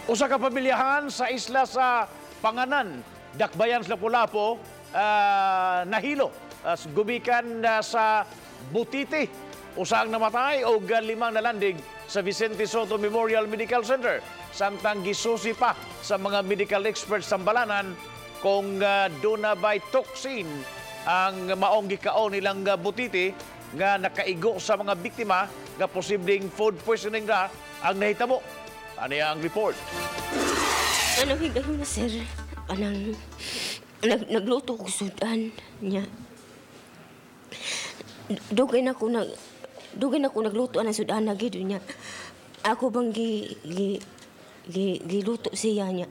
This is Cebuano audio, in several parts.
Usa ka pamilyahan sa isla sa Panganan, Dakbayan sa Lapu-Lapu, nahilo gumikan sa butiti. Usa ang namatay og limang nalandig sa Vicente Soto Memorial Medical Center. Samtang gisusi pa sa mga medical experts sa Balanan kung duna bay toxin ang maong gikaon nilang butiti nga nakaigo sa mga biktima nga posibleng food poisoning ra ang nahitabo. Ano ang report? Ano higayon na, sir? Kanang nagluto ko sudan niya. Dugay na ko nagluto anang sudan na gid niya. Ako bang gi, gi, gi giluto siya niya.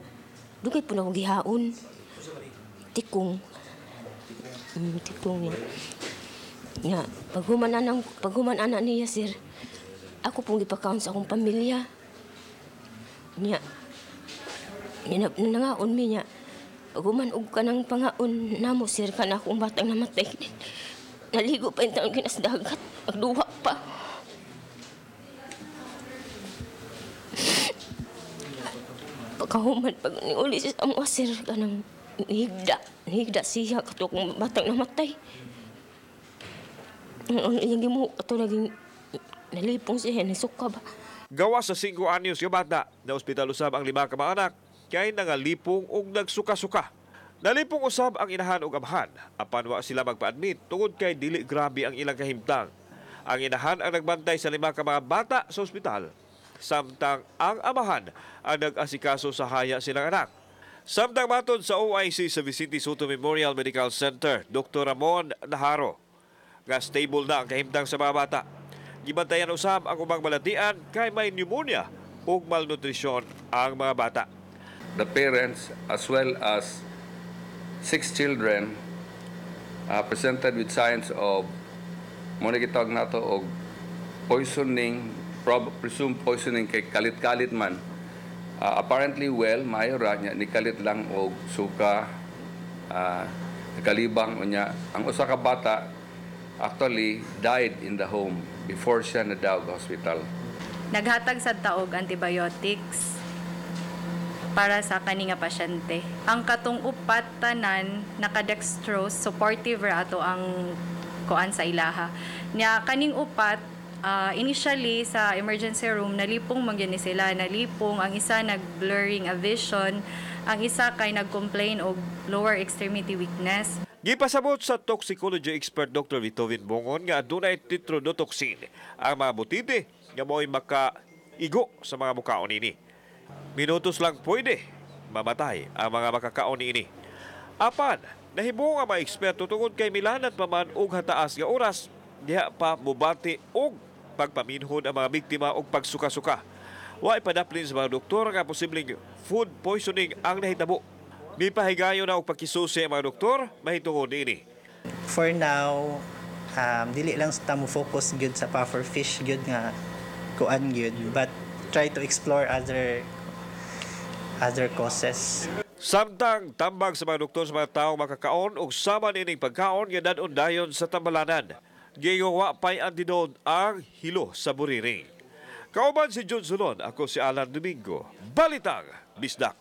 Dugay po na ko gihaon. Tikong. Tikong niya. Nya, paghuman ana niya, sir. Ako pong gipakaon sa akong pamilya. Nya, nya nangaon mi niya. Paghuman og kanang pangaon namo, sir, kana akong batang namatay. Naligo pa yung taon kinas dagat. Magduwa pa. Pagkahuman, pag niuli siya sa mga, sir, kanang nihigda. Nihigda siya kato akong batang namatay. Ang iyang gimuho kato naging nalipong siya, nasuka ba. Gawa sa 5 anyos nga bata, na ospital usab ang 5 ka mga anak, kay nangalipong og nagsuka-suka. Nalipong usab ang inahan og amahan, apan wa sila magpa-admit tungod kay dili grabe ang ilang kahimtang. Ang inahan ang nagbantay sa 5 ka mga bata sa ospital, samtang ang amahan ang nag-asikaso sa haya silang anak. Samtang matod sa OIC sa Vicente Soto Memorial Medical Center, Dr. Ramon Naharo, nga stable na ang kahimtang sa mga bata. Gibantayan usab ang ubang balatian kay may pneumonia ug malnutrisyon ang mga bata. The parents as well as 6 children presented with signs of mo na gitawag nato og poisoning, presumed poisoning kay kalit-kalit man. Apparently well, maayo ra niya, nikalit lang og suka, kalibang unya. Ang usa ka bata actually died in the home before siya nadawag hospital. Naghatag sad ta og antibiotics para sa kani nga pasyente. Ang katong upat tanan naka-dextrose, supportive ra ato ang kuan sa ilaha. Nya kaning upat, initially sa emergency room nalipong man gyud ni sila, nalipong ang isa nag-blurring a vision, ang isa kay nag-complain og lower extremity weakness. Gipasabot sa toxicology expert Dr. Beethoven Bongon nga adunay tetrodotoxin ang mga butiti nga mo'y makaigo sa mga mukaon nini. Minutos lang pwede mamatay ang mga makakaon niini. Apan, nahibong ang mga eksperto tungod kay milanat pa man og hataas nga oras, diha pa mubati og pagpaminhod ang mga biktima og pagsuka-suka. Wa ipadaplin sa mga doktor nga posibleng food poisoning ang nahitabo. Mipahigayon na og pagkisusi ang mga doktor mahitungod niini. For now, dili lang ta mo focus gyud sa puffer fish gyud nga kuan gyud, but try to explore other causes. Samtang tambag sa mga doktor sa mga tawo makakaon og sama niining pagkaon nga dad-on dayon sa tambalanan. Giingon wa pay antidote ang hilo sa buriring. Kauban si John Solon, ako si Alan Domingo. Balitang Bisdak.